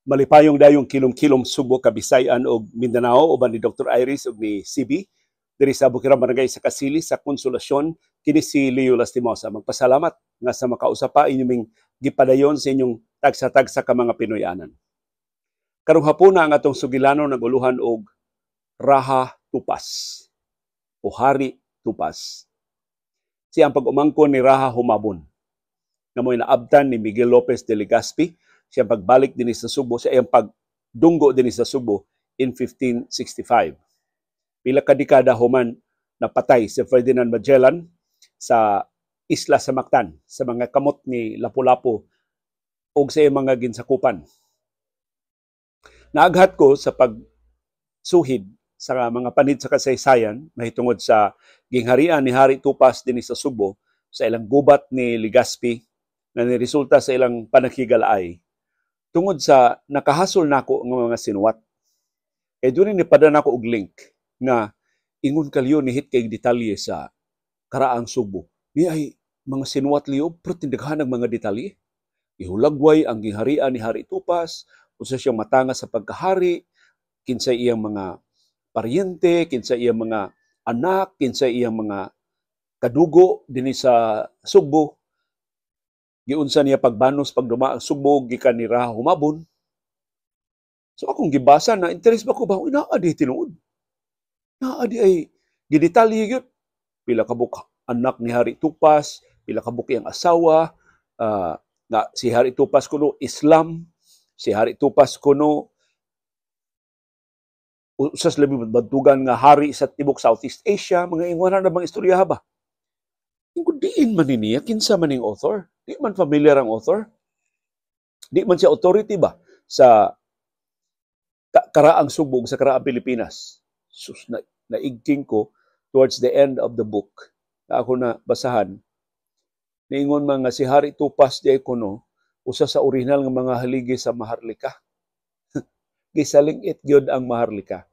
Malipayong dayong kilom-kilom Subo, Kabisayan ug Mindanao, uban ni Dr. Iris ug ni CB diri sa Bukirang Barangay sa Kasili sa Konsolasyon. Kini si Leo Lastimosa. Magpasalamat nga sa makausa pa inyong gipadayon sa inyong tagsa-tagsa ka mga Pinoyanan. Karong hapuna, ang atong sugilanon naguluhan og Raha Tupas o Hari Tupas. Siya ang pag-umangkon ni Raha Humabon nga mo'y naabtan ni Miguel Lopez de Legazpi siyang pagbalik dinhi sa Subo, sa iyang pagdunggo dinhi sa Subo in 1565. Pila ka dekada human, napatay si Ferdinand Magellan sa isla sa Mactan sa mga kamot ni Lapu-Lapu ug sa iyang mga ginsakupan. Naaghat ko sa pagsuhid sa mga panid sa kasaysayan mahitungod sa gingharian ni Hari Tupas dinhi sa Subo, sa ilang gubat ni Legazpi na niresulta sa ilang panaghigalaay, tungod sa nakahasol nako nga mga sinuwat. Kay doon ni pada nako og link nga ingon ka, "Leo, nihit kay detalye sa karaang Subo." Ni ay mga sinuwat, Leo, pero tindaghan ang mga detalye. Ihulagway ang gingharian ni Hari Tupas, usa siyang matanga sa pagkahari, kinsay iyang mga paryente, kinsay iyang mga anak, kinsay iyang mga kadugo dinhi sa Sugbo, giunsa niya pagbanos pagduma ang Sugbo gikan ni Raha Humabon. So akong gibasa na interest ba ko ba, naa di tinuod. Naa di ay gidetalye gyud. Pila ka buok anak ni Hari Tupas, pila ka buok iyang asawa, nga si Hari Tupas kuno Islam, si Hari Tupas kuno usa sa labing bantugan nga hari sa tibok Southeast Asia, mga ingwana na bang istorya ba? Kung diin man ni niya, kinsa man ning author? Di man familiar ang author. Di man siya authority ba sa karaang Sugbo sa karaang Pilipinas? Sus, na, naigking ko towards the end of the book na ako na basahan. Niingon mga si Hari Tupas di kuno usa sa original nga mga haligi sa Maharlika. Gisalingit gyud ang Maharlika.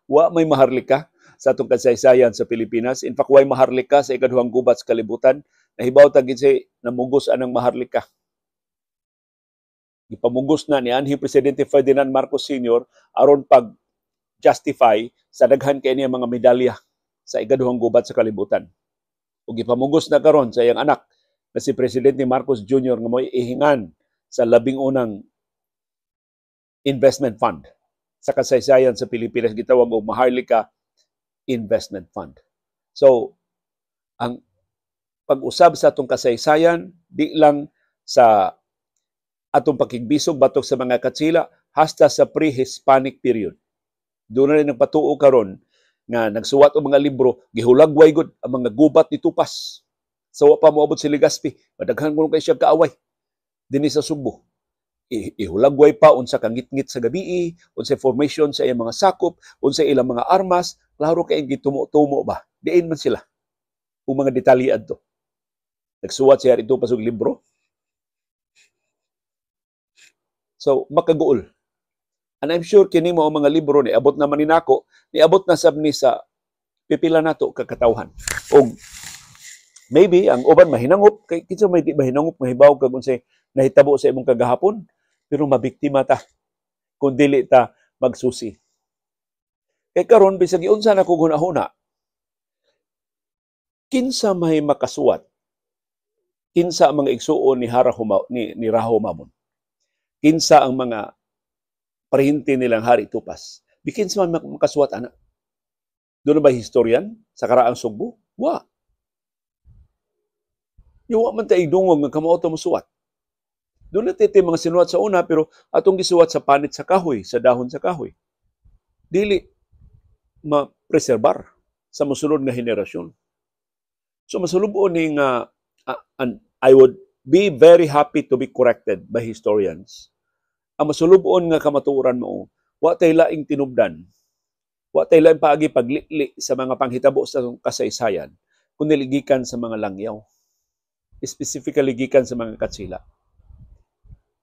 Wa may Maharlika sa atong kasaysayan sa Pilipinas. In fact, way Maharlika sa ikaduhang gubat sa kalibutan. Nahibaw ta kinsay namugos anang Maharlika. Gipamugos na ni anhing Presidente Ferdinand Marcos Sr. aron pag justify sa daghan kay niya mga medalya sa ikaduhang gubat sa kalibutan. Ug gipamugos na karon sa iyang anak na si Presidente Marcos Jr. nga mo'y ihingan sa labing unang investment fund sa kasaysayan sa Pilipinas, gitawag og Maharlika Investment Fund. So, ang pag-usab sa atong kasaysayan, di lang sa atong pakigbisog batok sa mga katsila, hasta sa pre-Hispanic period. Doon na rin nagpatuo karon nga nagsuwat og mga libro, gihulagway gud ang mga gubat ni Tupas. Sa wa pa moabot si Legazpi, madaghan kuno kay siya kaaway dinhi sa Sugbo. Ihulagway pa unsa kangitngit sa gabii, unsa formation sa iyang mga sakop, unsa ilang mga armas, klaro kay gitumo-tumo ba? Diin man sila kung mga detalye adto. Nagsuwat siya rito pa libro. So, makaguol. And I'm sure kini mo ang mga libro ni abot naman ni nako, niabot na sab ni sa pipila nato kakatawhan. Og maybe ang uban mahinangop kay kinsa may di mahinangop mahibaw kag unsay nahitabo sa imong kagahapon, pero mabiktima ta kung dili ta magsusi. Kay karon, bisag giunsa na kog hunahuna, kinsa may makasuwat? Kinsa ang mga igsuon ni Hara Huma, ni Raha Humabon? Kinsa ang mga parente nilang Hari Tupas? Bikin sa may makasuwat ana? Doon na ba historian sa karaang Sugbo? Wa. Yung wa man ta igdungog nga kamao to mosuwat. Doon na titi mga sinuwat sa una, pero atong gisuwat sa panit sa kahoy, sa dahon sa kahoy. Dili ma-preserbar sa mosunod nga henerasyon. So masulubon ni nga and I would be very happy to be corrected by historians. Ang masulubon nga kamatuoran mo, wa tay laing tinubdan. Wa tay laing paagi paglili sa mga panghitabo sa kasaysayan kundi gikan sa mga langyaw. Specifically gikan sa mga katsila.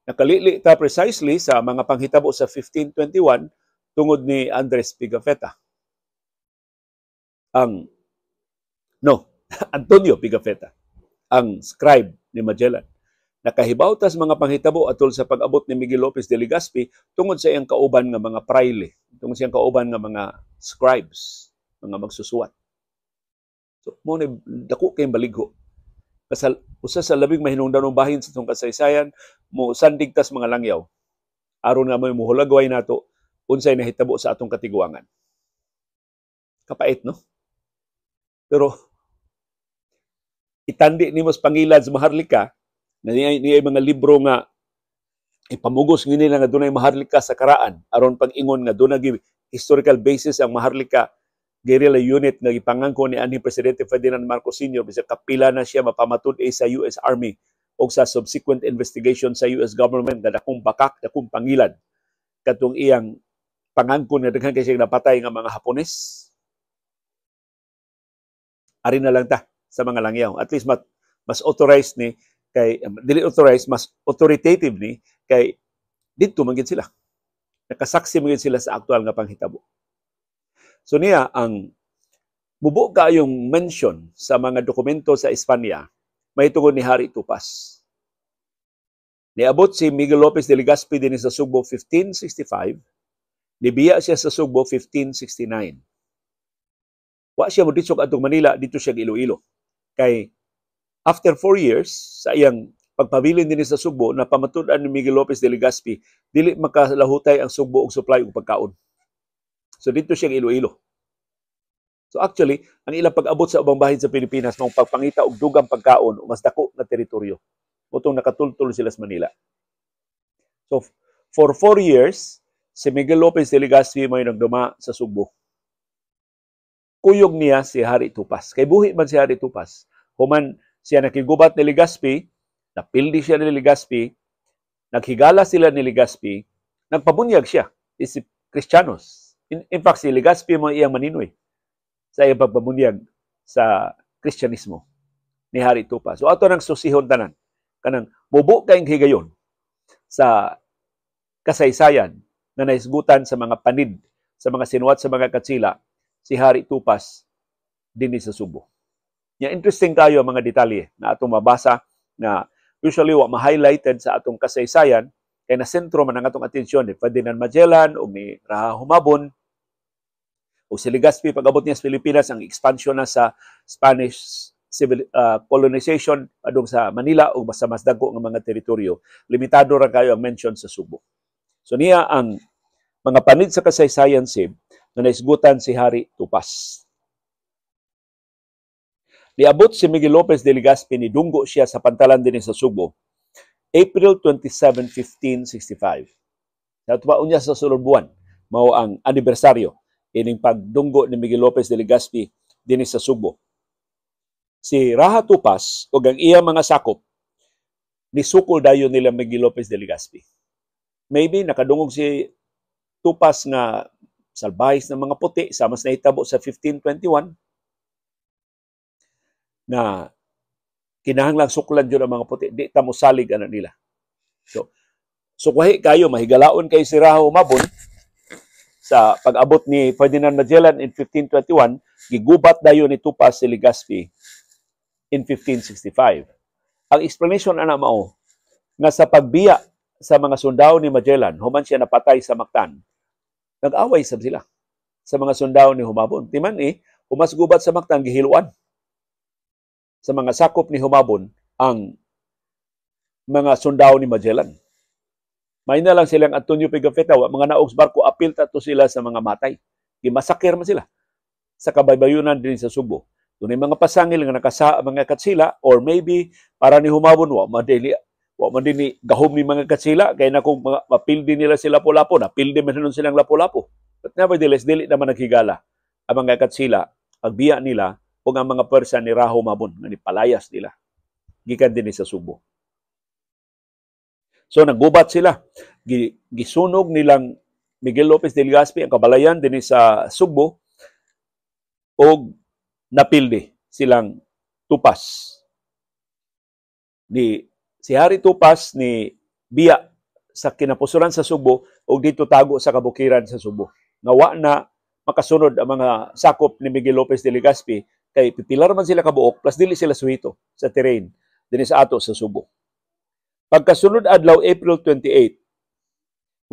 Nakalili ta precisely sa mga panghitabo sa 1521 tungod ni Andres Pigafetta. Ang no, Antonio Pigafetta, ang scribe ni Magellan. Nakahibaw tas mga panghitabo atol sa pag-abot ni Miguel Lopez de Legazpi tungod sa iyang kauban nga mga prayle, tungod sa iyang kauban nga mga scribes, mga magsusuwat. So, mo ni dako kay baligho. Kasal, usa sa labing mahinungdanong bahin sa itong kasaysayan, mo sandig tas mga langyaw. Aron nga mo'y muhulagway nato unsay nahitabo sa atong katiguangan. Kapait, no? Pero itandi nimo sa pangilad sa Maharlika na niya mga libro nga ipamugos nila nga dunay Maharlika sa karaan aron pag-ingon nga dunay historical basis ang Maharlika guerrilla unit nga gipangangko ni anhing Presidente Ferdinand Marcos Sr. bisag kapila na siya mapamatud sa US Army o sa subsequent investigation sa US government nga dakong bakak, dakong pangilad katong iyang pangangkon nga daghan kay siya napatay nga mga Hapones. Ari na lang ta sa mga langyaw. At least mas authorized ni kay dili authorized, mas authoritative ni kay didto man gid sila. Nakasaksi man gid sila sa aktual nga panghitabo. So niya ang mubo kayong mention sa mga dokumento sa Espanya mahitungod ni Hari Tupas. Niabot si Miguel Lopez de Legazpi dinhi sa Sugbo 1565, nibiya siya sa Sugbo 1569. Wa siya mo ditsog adtong Manila, dito siya Iloilo. Kay after 4 years sa iyang pagpabilin dinhi sa Sugbo, napamatud-an ni Miguel Lopez de Legazpi dili makalahutay ang Sugbo og supply og pagkaon. So dito siya Iloilo. So actually, ang ilang pag-abot sa ubang bahin sa Pilipinas mao pagpangita og dugang pagkaon o mas dako nga teritoryo. Utong nakatultol sila sa Manila. So for 4 years, si Miguel Lopez de Legazpi may nagduma sa Sugbo. Kuyog niya si Hari Tupas. Kay buhi man si Hari Tupas. Human siya nakigubat ni Legazpi, napildi siya ni Legazpi, naghigala sila ni Legazpi, nagpabunyag siya isip Kristiyanos. In fact, si Legazpi mo iyang maninoy sa iyang pagpabunyag sa Kristyanismo ni Hari Tupas. So ato nang susihon tanan kanang mubo kayong higayon sa kasaysayan na nahisgutan sa mga panid, sa mga sinuwat sa mga katsila si Hari Tupas dinhi sa Subo. Ya, interesting kayo ang mga detalye na atong mabasa na usually wa ma-highlighted sa atong kasaysayan kay na sentro man ang atong atensyon ni Ferdinand Magellan o ni Raha Humabon o si Legazpi. Pag-abot niya sa Pilipinas, ang expansion na sa Spanish civil colonization adong sa Manila o sa mas dagko nga mga teritoryo, limitado ra kayo ang mention sa Subo. So niya ang mga panid sa kasaysayan sib nga naisgutan si Hari Tupas. Niabot si Miguel Lopez de Legazpi, nidunggo siya sa pantalan dinhi sa Sugbo April 27, 1565. Sa unya sa sulod buwan, mao ang anibersaryo ining pagdunggo ni Miguel Lopez de Legazpi dinhi sa Sugbo. Si Raha Tupas ug ang iyang mga sakop nisukol dayon nila Miguel Lopez de Legazpi. Maybe nakadungog si Tupas nga salbahis ng mga puti sama sa nahitabo sa 1521 na kinahanglang suklan jud ang mga puti, di ta mosalig ana nila. So sukwahi kayo, mahigalaon kay si Raha Humabon sa pag-abot ni Ferdinand Magellan in 1521, gigubat dayon ni Tupas si Legazpi in 1565. Ang explanation ana mao nga sa pagbiya sa mga sundao ni Magellan, human siya napatay sa Mactan, nag-away sab sila sa mga sundao ni Humabon. Timan eh, humas gubat sa Mactan, gihiluan sa mga sakop ni Humabon ang mga sundao ni Magellan. May na lang silang Antonio Pigafetta, wa mga naog sa barko, apil ta to sila sa mga matay. Gimasakir man sila sa kabaybayunan din sa Subo. Dunay mga pasangil nga nakasa mga katsila or maybe para ni Humabon wa madili wa man din ni gahom ni mga katsila kay na kung mga, mapildi nila sila lapo-lapo, napildi man hinon silang lapo-lapo. But nevertheless, dili naman naghigala ang mga katsila pagbiya nila o ang mga pwersa ni Raha Humabon nga nipalayas nila gikan dinhi sa Subo. So naggubat sila. Gisunog nilang Miguel Lopez de Legazpi ang kabalayan dinhi sa Sugbo og napildi silang Tupas. Ni si Hari Tupas ni biya sa kinapusuran sa Sugbo og dito tago sa kabukiran sa Sugbo. Nga wa na makasunod ang mga sakop ni Miguel Lopez de Legazpi kay pipilar man sila kabuok plus dili sila suhito sa terrain dinhi sa ato sa Subo. Pagkasunod adlaw, April 28,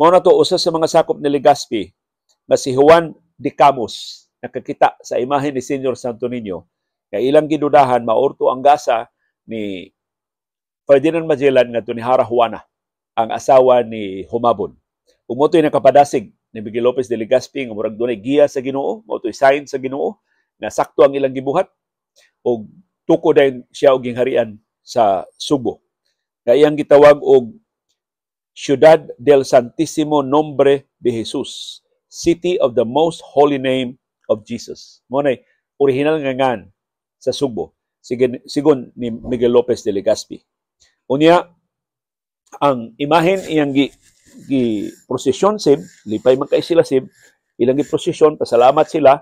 mao na to usa sa mga sakop ni Legazpi nga si Juan de Camus nakakita sa imahe ni Senyor Santo Niño nga ilang gidudahan maorto ang gasa ni Ferdinand Magellan ngadto ni Hara Juana, ang asawa ni Humabon. Ug mao to'y nakapadasig ni Miguel Lopez de Legazpi nga murag dunay giya sa Ginoo, mao to'y sign sa Ginoo nga sakto ang ilang gibuhat ug tuko dayon siya og gingharian sa Subo, nga iyang gitawag og Ciudad del Santísimo Nombre de Jesus, City of the Most Holy Name of Jesus. Mao nay original nga ngan sa Sugbo sigon ni Miguel Lopez de Legazpi. Unya ang imahen iyang gi prosesyon sib, lipay man kay sila sib, ilang gi prosesyon, pasalamat sila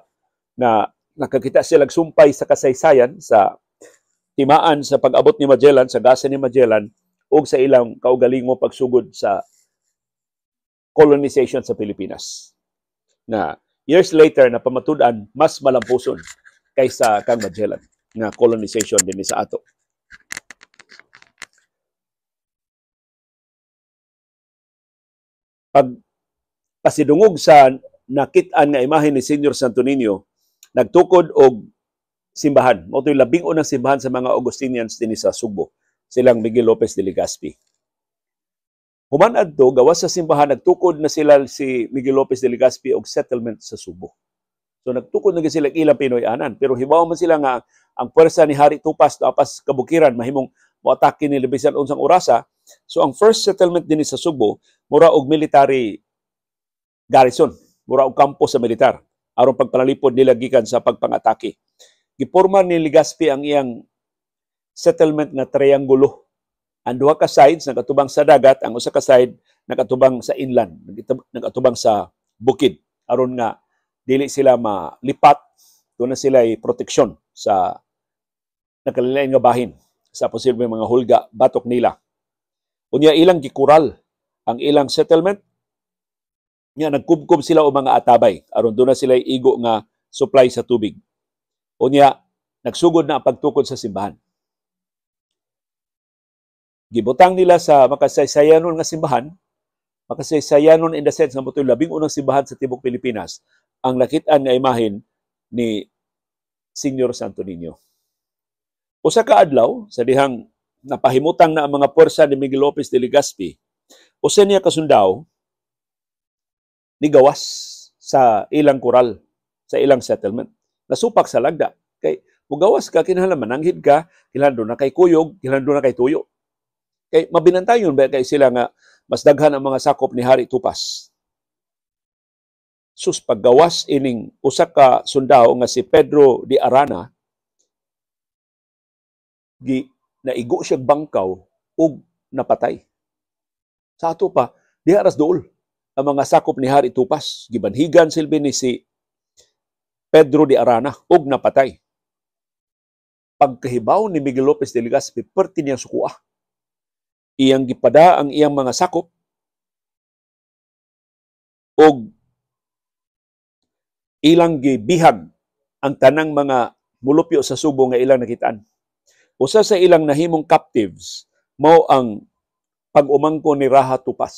na nakakita sila sumpay sa kasaysayan sa timaan sa pag-abot ni Magellan, sa gasa ni Magellan ug sa ilang kaugalingo pagsugod sa colonization sa Pilipinas. Na years later na pamatud-an mas malampuson kaysa kang Magellan nga colonization dinhi sa ato. Pag pasidungog sa nakit-an nga imahe ni Senyor Santo Niño, nagtukod og simbahan. Mao to'y labing unang simbahan sa mga Augustinians dinhi sa Sugbo, silang Miguel Lopez de Legazpi. Human adto, gawas sa simbahan, nagtukod na sila si Miguel Lopez de Legazpi og settlement sa Sugbo. So nagtukod na sila ilang Pinoy-anan, pero hibaw man sila nga ang puwersa ni Hari Tupas apas kabukiran mahimong moatake nila bisan unsang orasa. So ang first settlement dinhi sa Sugbo mura og military garrison, mura og kampo sa militar aron pagpalalipod nila gikan sa pagpangatake. Giporma ni Legazpi ang iyang settlement nga triangulo. Ang duha ka sides nakatubang sa dagat, ang usa ka side nakatubang sa inland, nakatubang sa bukid aron nga dili sila malipat, doon na sila proteksyon sa nakalilain nga bahin sa posibleng mga hulga batok nila. Unya ilang gikural ang ilang settlement, nya nagkubkob sila og mga atabay aron doon na sila igo nga supply sa tubig. Unya nagsugod na ang pagtukod sa simbahan. Gibutang nila sa makasaysayanon nga simbahan, makasaysayanon in the sense nga moto'y labing unang simbahan sa tibuok Pilipinas, ang nakit-an nga imahen ni Senyor Santo Niño. Usa ka adlaw sa dihang napahimutang na ang mga puwersa ni Miguel Lopez de Legazpi, usa niya kasundao nigawas sa ilang koral, sa ilang settlement. Nasupak sa lagda. Kay mugawas ka, kinahanglan mananghid ka, kinahanglan doon na kay kuyog, kinahanglan doon na kay tuyo. Kay mabinantayon ba kay sila nga mas daghan ang mga sakop ni Hari Tupas. Sus, paggawas ining usa ka sundao nga si Pedro de Arana, gi naigo siya bangkaw ug napatay. Sa ato pa, diha ras duol ang mga sakop ni Hari Tupas. Gibanhigan silbi ni si Pedro de Arana ug napatay. Pagkahibaw ni Miguel Lopez de Legazpi, perti niya sukua. Iyang gipada ang iyang mga sakop og ilang gibihag ang tanang mga mulupyo sa Subo nga ilang nakitaan. Usa sa ilang nahimong captives mao ang pag-umangko ni Raha Tupas.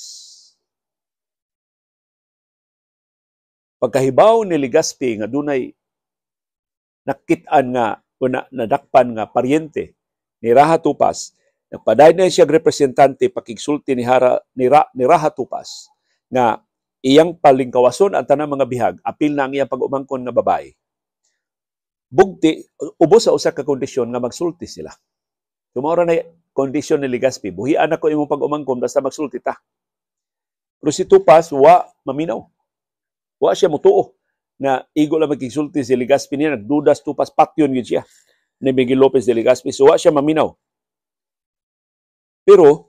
Pagkahibaw ni Legazpi nga dunay nakit-an nga o nadakpan nga paryente ni Raha Tupas, nagpadayon na siya representante pakigsulti ni Raha Tupas nga iyang palingkawason ang tanang mga bihag, apil na ang iyang pag-umangkon nga babae. Bugti, ubos sa usa ka kondisyon nga magsulti sila. Tumora na kondisyon ni Legazpi, buhian ako imong pag-umangkon basta magsulti ta. Pero si Tupas, wa maminaw. Wa siya mutuo na igo lang magkigsulti si Legazpi niya, nagdudas Tupas, patyon yun siya ni Miguel Lopez de Legazpi. So wa siya maminaw. Pero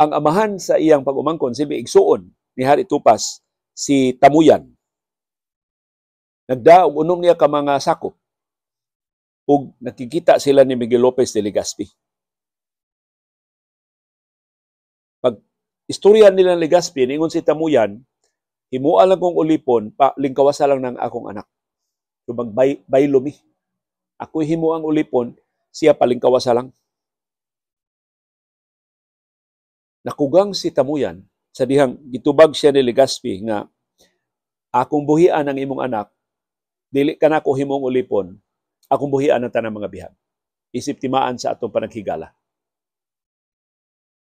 ang amahan sa iyang pag-umangkon, silbi igsuon ni Hari Tupas, si Tamuyan. Nagdaog unom niya ka mga sakop ug nakikita sila ni Miguel Lopez de Legazpi. Pag istorya nila ni Legazpi, ningon si Tamuyan, himua lang kong ulipon, pa, lingkawasa lang ng akong anak. So magbaylo mi. Ako'y himuang ulipon, siya palingkawasa lang. Nakugang si Tamuyan sa dihang gitubag siya ni Legazpi nga akong buhian ang imong anak, dili ka nako himong ulipon, akong buhian ang tanang mga bihag. Isip timaan sa atong panaghigala.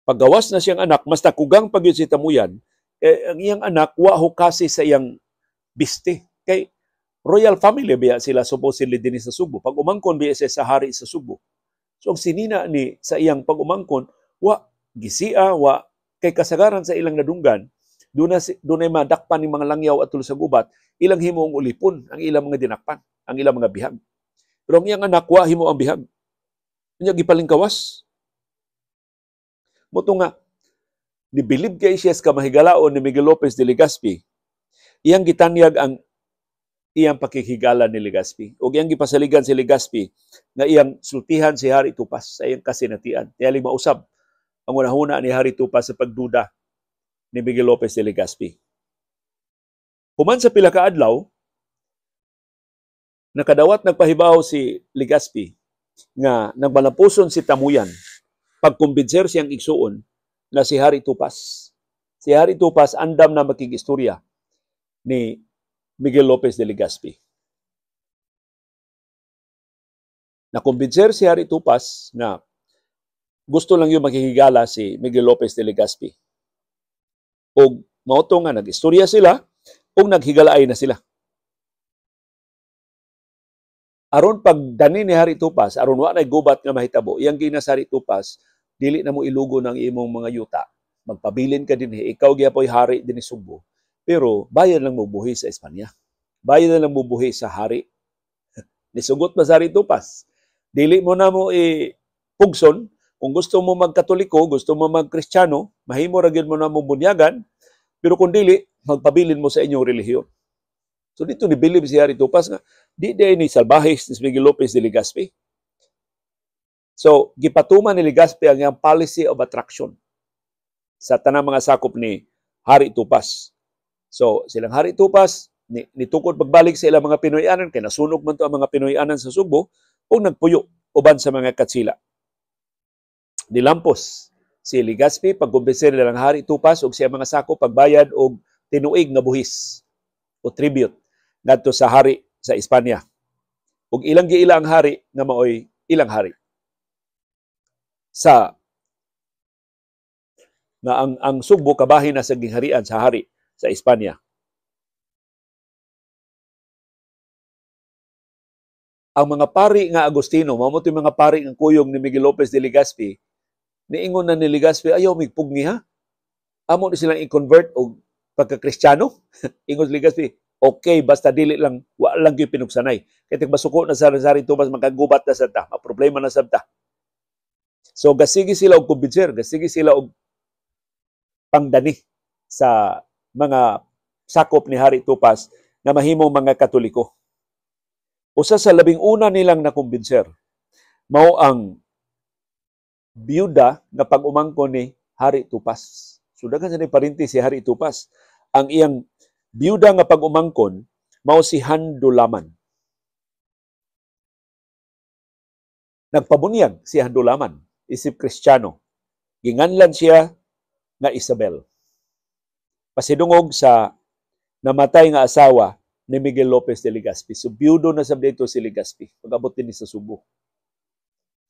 Paggawas na siyang anak, mas nakugang pag si Tamuyan, eh, ang iyang anak wa hukasi sa iyang biste. Kay royal family biya sila supposedly dinhi sa Subo. Pag umangkon biya siya sa hari sa Subo. So ang sinina ni sa iyang pag-umangkon, wa gisia, wa kay kasagaran sa ilang nadunggan, dunay madakpan ning mga langyaw atol sa gubat, ilang himong ulipon ang ilang mga dinakpan, ang ilang mga bihag. Pero ang iyang anak wa himo ang bihag. Unya gipalingkawas. Mao to nga nibilib kay siya sa kamahigalaon ni Miguel Lopez de Legazpi, iyang gitanyag ang iyang pakighigala ni Legazpi. O iyang gipasaligan si Legazpi nga iyang sultihan si Hari Tupas sa iyang kasinatian. Tiyaling mausab ang unahuna ni Hari Tupas sa pagduda ni Miguel Lopez de Legazpi. Human sa pila ka adlaw, nakadawat nagpahibaw si Legazpi nga nagmalampuson si Tamuyan pagkumbinser siyang igsuon na si Hari Tupas. Si Hari Tupas andam na makigistorya ni Miguel Lopez de Legazpi. Nakumbinser si Hari Tupas na gusto lang yung makikigala si Miguel Lopez de Legazpi. Og mao to nga nag-istorya sila ug naghigalaay na sila. Aron pagdani ni Hari Tupas, aron wa nay gubat nga mahitabo, iyang giingnan sa Hari Tupas, dili na mo ilugo ng imong mga yuta. Magpabilin ka dinhi, ikaw gyapoy hari dinhi Sugbo. Pero bayad lang mo buhi sa Espanya. Bayad na lang mo buhi sa hari. Nisugot ba sa Hari Tupas? Dili mo na mo i-pugson. Kung gusto mo magkatoliko, gusto mo magkristyano, mahimo ra gyud mo na mo bunyagan, pero kung dili, magpabilin mo sa inyong relihiyon. So dito ni bilib si Hari Tupas nga di diay ni salbahis ni Miguel Lopez de Legazpi. So gipatuman ni Legazpi ang iyang policy of attraction sa tanang mga sakop ni Hari Tupas. So silang Hari Tupas ni nitukod pagbalik sa ilang mga Pinoy-anan kay nasunog man to ang mga Pinoy-anan sa Sugbo ug nagpuyo uban sa mga katsila. Nilampos si Legazpi pagkumbinser nilang Hari Tupas ug siya mga sakop pagbayad og tinuig nga buhis o tribute ngadto sa hari sa Espanya. Ug ilang giila ang hari nga maoy ilang hari. Sa nga ang Sugbo kabahin na sa gingharian sa hari sa Espanya. Ang mga pari nga Agustino, mao mo mga pari nga kuyog ni Miguel Lopez de Legazpi, niingon na ni Legazpi, ayaw migpugni ha. Amo ni silang i-convert og pagka-Kristiyano. Ingon si Legazpi, okay, basta dili lang, wa lang gyud pinugsanay. Kay tig masuko na sa Hari Tupas, makagubat na sad ta, maproblema na sad ta. So gasigi sila og kumbinser, gasigi sila og pangdani sa mga sakop ni Hari Tupas nga mahimong mga Katoliko. Usa sa labing una nilang nakumbinser mao ang biyuda nga pag-umangkon ni Hari Tupas. So daghan sa ni parinti si Hari Tupas. Ang iyang biyuda nga pag-umangkon mao si Handulaman. Nagpabunyag si Handulaman isip Kristiyano. Ginganlan siya nga Isabel. Pasidungog sa namatay nga asawa ni Miguel Lopez de Legazpi. So biyudo na sab dito si Legazpi pag-abot dinhi sa Subo.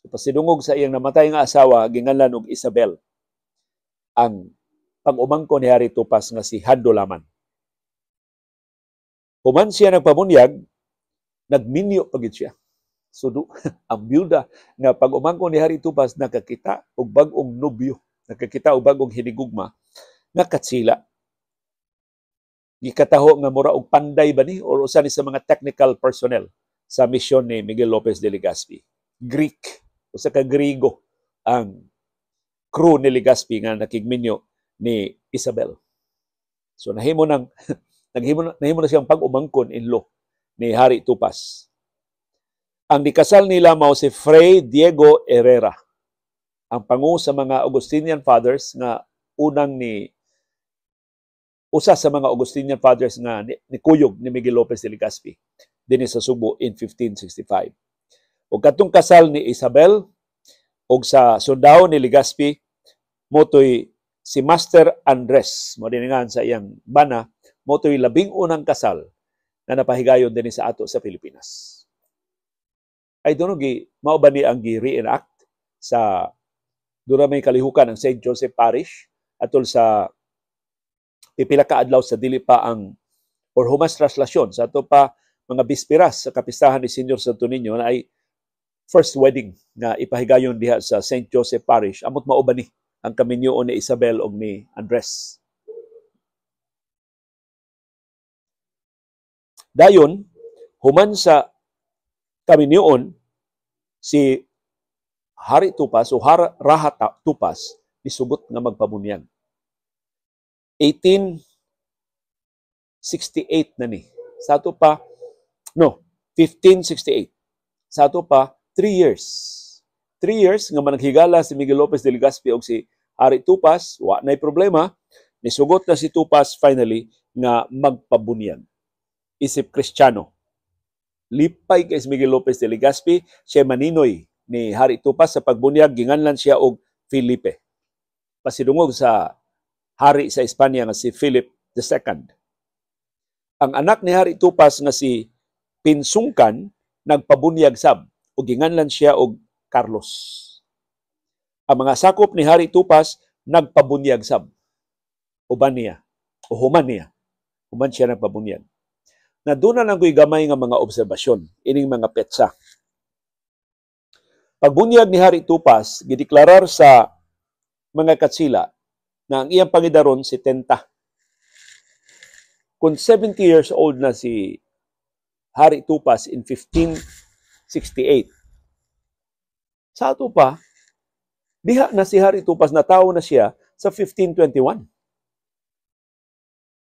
So, pasidungog sa iyang namatay nga asawa, ginganlan og Isabel ang pag-umangkon ni Hari Tupas nga si Handulaman. Human siya nagpabunyag, nagminyo pagid siya. So ang biyuda nga pag-umangkon ni Hari Tupas nakakita og bag-ong nobyo, nakakita og bag-ong hinigugma nga katsila. Gikataho nga mura og panday ba ni or usa ni sa mga technical personnel sa misyon ni Miguel Lopez de Legazpi. Greek, usa ka Griego ang crew ni Legazpi nga nakigminyo ni Isabel. So nahimo na siyang pag-umangkon in law ni Hari Tupas. Ang nikasal nila mao si Fray Diego Herrera, ang pangu sa mga Augustinian Fathers nga unang ni usa sa mga Augustinian Fathers nga nikuyog ni Miguel Lopez de Legazpi dinhi sa Subo in 1565. Ug katong kasal ni Isabel og sa sundao ni Legazpi motoy Si Master Andres, mo dingan sa iyang bana, mo to'y labing unang kasal na napahigayon dinhi sa ato sa Pilipinas. I don't know, mao ba ni ang gi-reenact sa doon may kalihukan ang St. Joseph Parish atol sa pipila ka adlaw sa dili pa ang or humas traslasyon sa ato pa mga bispiras sa kapistahan ni Senyor Santo Niño na ay first wedding nga ipahigayon diha sa St. Joseph Parish. Amot mao ba ni ang kaminyoon ni Isabel og ni Andres. Dayon, human sa kaminyoon, si Hari Tupas o Raha Tupas nisugot nga magpabunyag. 1868 na ni. Sa ato pa, no, 1568. Sa ato pa, 3 years. 3 years nga managhigala si Miguel Lopez de Legazpi og si Hari Tupas, wa na'y problema, nisugot na si Tupas finally nga magpabunyag. Isip Kristiyano. Lipay kay si Miguel Lopez de Legazpi, siya maninoy ni Hari Tupas sa pagbunyag, ginganlan siya og Felipe. Pasidungog sa hari sa Espanya nga si Philip II. Ang anak ni Hari Tupas nga si Pinsungkan nagpabunyag sab ug ginganlan siya og Carlos. Ang mga sakop ni Hari Tupas nagpabunyag sab uban niya o human niya. Human siya nagpabunyag. Na doon na lang ko'y gamay nga mga obserbasyon ining mga petsa. Pagbunyag ni Hari Tupas, gideklarar sa mga katsila na ang iyang pangidaron si Tenta. Kung 70 years old na si Hari Tupas in 1568, sa ato pa, diha na si Hari Tupas, natawo na siya sa 1521.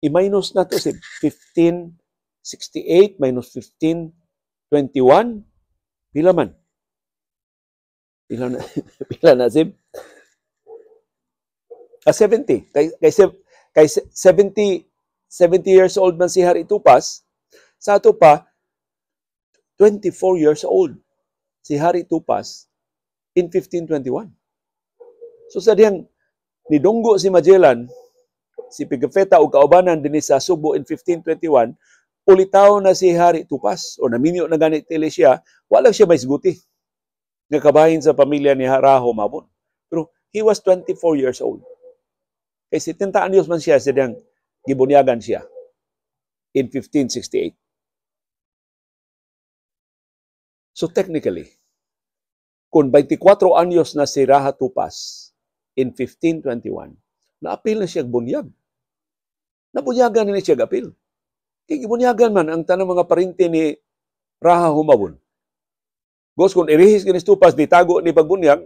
I-minus na to si 1568 minus 1521, pila man? Pila na, pila na, Sib? 70. Kay 70 years old man si Hari Tupas. Sa ato pa, 24 years old si Hari Tupas in 1521. So sa diyang nidunggo si Magellan, si Pigafetta o kaubanan dinhi sa Subo in 1521, ulitaw na si Hari Tupas o naminyo na ganit tili siya, wala siya may sguti nga kabahin sa pamilya ni Raha Humabon. Pero he was 24 years old. Kay 70 anyos man siya sa diyang gibunyagan siya in 1568. So technically, kung 24 anyos na si Raha Tupas in 1521, naapil na siya bunyag. Nabunyagan na siya apil. Kay gibunyagan man ang tanang mga parente ni Raha Humabon. Gos kung irihis kinis Tupas di tago ni pagbunyag,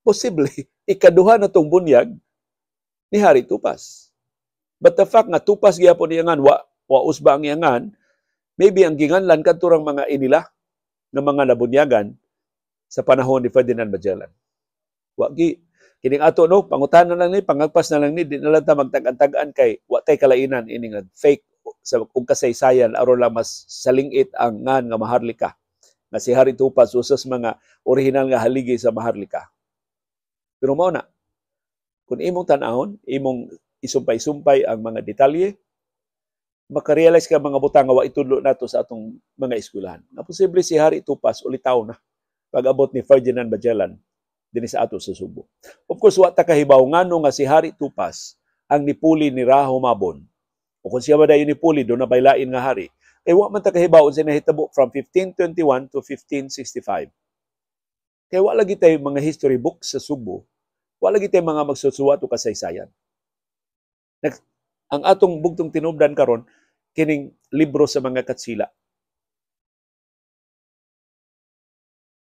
posible ikaduha na tong bunyag ni Hari Tupas. But the fact nga Tupas gyapon iyangan, wa usba ang iyangan, maybe ang ginganlan kadturang mga inila ng mga nabunyagan sa panahon ni Ferdinand Magellan. Wa gi kining ato no, pangutana lang ni, pangagpas na lang ni, di na lang ta magtag-an-tag-an kay wa tay kalainan ining fake sa ug kasaysayan aron lang mas salingit ang ngan nga Maharlika. Nga si Hari Tupas usas mga orihinal nga haligi sa Maharlika. Pero mao na, kung imong tan-awon, imong isumpay-sumpay ang mga detalye, makarealize ka mga butang nga wa itudlo nato sa atong mga eskwelahan. Nga posible si Hari Tupas ulitaw na pag-abot ni Ferdinand Magellan dinhi sa ato sa Subo. Of course, wa ta kahibaw ngano nga si Hari Tupas ang nipuli ni Raha Humabon. O kung siya ba dayon nipuli, doon na baylain nga hari. Kay wa man ta kahibaw unsa nahitabo from 1521 to 1565. Kay wa lagi tay mga history books sa Subo, wa lagi tay mga magsusuwat o kasaysayan. Ang atong bugtong tinubdan karon kining libro sa mga katsila.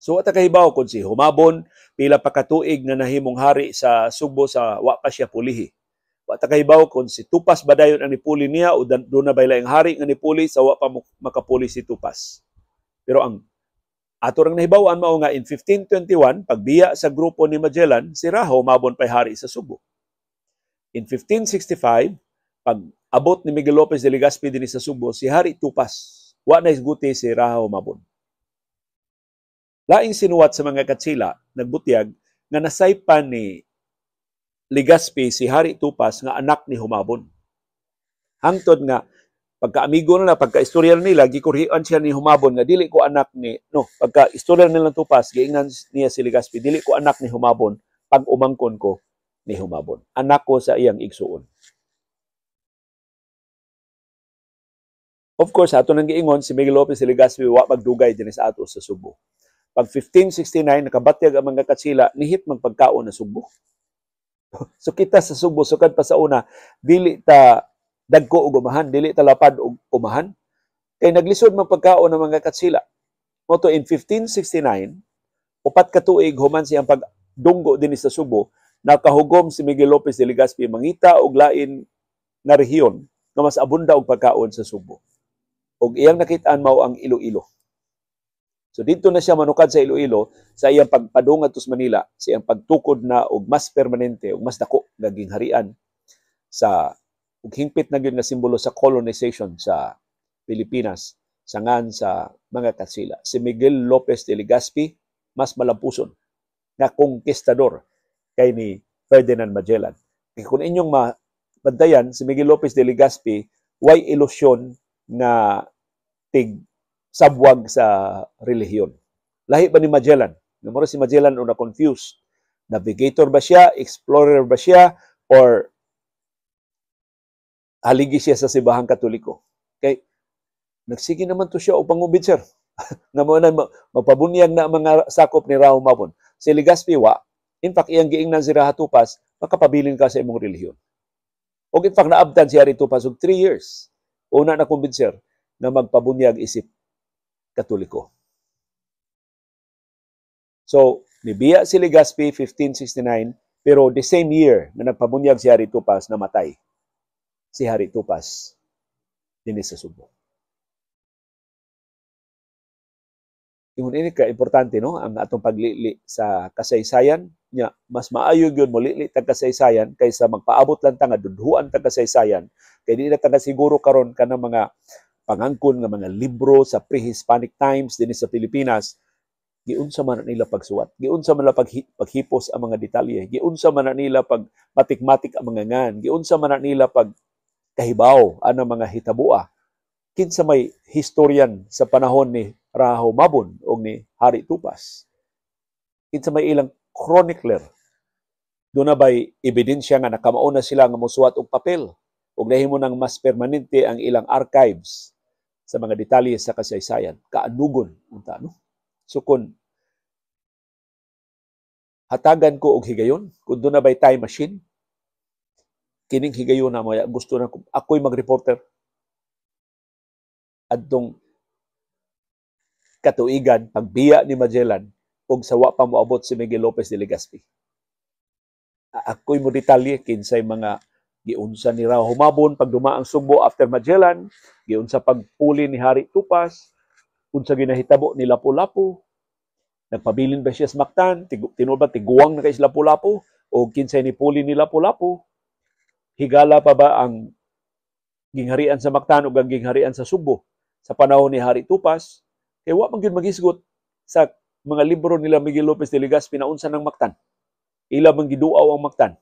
So wa ta kahibaw kung si Humabon pila pa katuig nga nahimong hari sa Subo sa wa pa siya pulihi. Wa ta kahibaw kung si Tupas ba dayon ang nipuli niya o doon na bayla ang hari nga nipuli sa wa pa makapuli si Tupas. Pero ang ato rang nahibaw-an mao nga in 1521 pagbiya sa grupo ni Magellan, si Raha Humabon pay hari sa Subo. In 1565 pag abot ni Miguel Lopez de Legazpi dinhi sa Subo, si Hari Tupas wa na isguti si Raha Humabon. Laing sinuwat sa mga katsila nagbutyag nga nasaypan ni Legazpi si Hari Tupas nga anak ni Humabon. Hangtod nga pagkaamigo na, pagka-istorya nila, gikurhian siya ni Humabon nga dili ko anak ni, no, pagka-istorya nila Tupas, giingnan niya si Legazpi, dili ko anak ni Humabon, pag umangkon ko ni Humabon. Anak ko sa iyang igsuon. Of course, ato nang giingon, si Miguel Lopez de Legazpi wa magdugay dinhi sa ato sa Sugbo. Pag 1569, nakabatyag ang mga Katsila, nihit magpagkaon na Sugbo. So kita sa Sugbo, sukad pa sa una, dili ta dagko og umahan, dili ta lapad og umahan. Kay naglisod magpagkaon ng mga Katsila. Moto in 1569, 4 ka tuig human siyang pagdunggo dinhi sa Sugbo, nakahugom si Miguel Lopez de Legazpi mangita og lain nga rehiyon nga mas abunda og pagkaon sa Sugbo. Og iyang nakit-an mao ang Iloilo. So dito na siya manukad sa Iloilo sa iyang pagpadung adto sa Manila, sa iyang pagtukod na og mas permanente og mas dako nga gingharian sa ug hingpit na gyud nga simbolo sa colonization sa Pilipinas sangan sa mga Katsila. Si Miguel Lopez de Legazpi mas malampuson nga konkistador kay ni Ferdinand Magellan. Kay kung inyong mabantayan, si Miguel Lopez de Legazpi way ilusyon nga tig sabwag sa relihiyon. Lahi ba ni Magellan? Namura si Magellan o na-confused. Navigator ba siya? Explorer ba siya? Or haligi siya sa Sibahang Katoliko? Kay nagsige naman to siya o pangubid, sir. Nga mo na magpabunyag na ang mga sakop ni Rahu Mabon. Si Legazpi wa, in fact, iyang giingnan si Raha Tupas, makapabilin ka sa imong relihiyon. O in fact, naabtan si Hari Tupas og 3 years. Una na kumbinser na magpabunyag isip Katoliko. So, nibiya si Legazpi 1569, pero the same year na nagpabunyag si Hari Tupas, namatay si Hari Tupas dinhi sa Sugbo. Ingon ini ka importante, no, ang atong paglili sa kasaysayan nya. Mas maayo gyud molili tag kasaysayan kaysa magpaabot lang ta nga dudhuan tag kasaysayan, kay di na ta siguro karon kanang mga pangangkon nga mga libro sa pre-Hispanic times dinhi sa Pilipinas. Giunsa man nila pagsuwat, giunsa man nila paghipos ang mga detalye, giunsa man nila pagmatik-matik ang mga ngan, giunsa man nila pagkahibaw ang mga hitaboa. Kinsa may historian sa panahon ni Raho Mabon o ni Hari Tupas? Kinsa may ilang chronicler? Doon na ba'y ebidensya nga nakamao na sila nga mosuwat og papel ug nahimo nang mas permanente ang ilang archives sa mga detalye sa kasaysayan? Kaanugon unta, no? So kung hatagan ko og higayon, kung doon na ba'y time machine, kining higayon na maya gusto na ko, ako'y mag-reporter adtong katuigan pagbiya ni Magellan og sa wa pa moabot si Miguel Lopez de Legazpi. Ako'y mo detalye kinsay mga giunsa ni Raho Humabon pag dumaang Sugbo after Magellan, giunsa pagpuli ni Hari Tupas, unsa ginahitabo ni Lapu-Lapu, nagpabilin ba siya sa Mactan, tinuod ba tiguang na kay si Lapu-Lapu o kinsay ni puli ni Lapu-Lapu, higala pa ba ang gingharian sa Mactan ug ang gingharian sa Sugbo sa panahon ni Hari Tupas? Kay wa man gyud maghisgot sa mga libro nila Miguel Lopez de Legazpi na unsa ng Mactan. Ila man giduaw ang Mactan.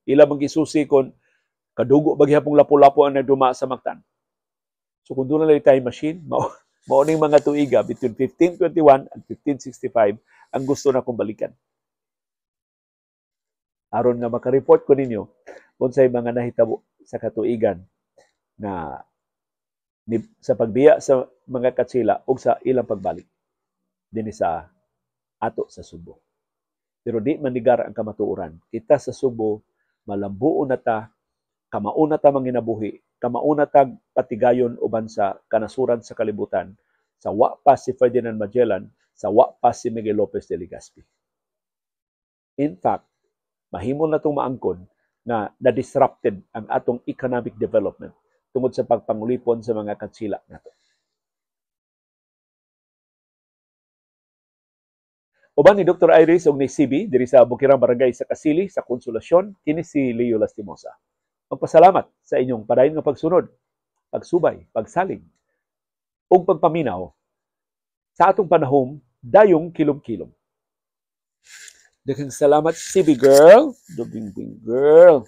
Ila man gisusi kon kadugo ba gihapong Lapu-Lapu ang nagduma sa Mactan. So kung doon na time machine, mao ning mga tuiga between 1521 and 1565 ang gusto na kong balikan. Aron nga maka-report ko ninyo unsay mga nahitabo sa katuigan na sa pagbiya sa mga Katsila ug sa ilang pagbalik dinhi sa ato sa Sugbo. Pero di manigar ang kamatuoran. Kita sa Sugbo, malambuon na ta, kamauna ta manginabuhi, kamauna ta patigayon uban sa kanasuran sa kalibutan, sa wa pa si Ferdinand Magellan, sa wa pa si Miguel Lopez de Legazpi. In fact, mahimo na itong maangkon na na-disrupted ang atong economic development tungod sa pagpangulipon sa mga Katsila nato. Uban ni Dr. Iris og ni CB diri sa Bukirang Barangay sa Kasili sa Konsolasyon, kini si Leo Lastimosa. Magpasalamat sa inyong padayon nga pagsunod, pagsubay, pagsalig ug pagpaminaw sa atong panahom dayong kilom-kilom. Daghang salamat, CB girl. Dubing girl.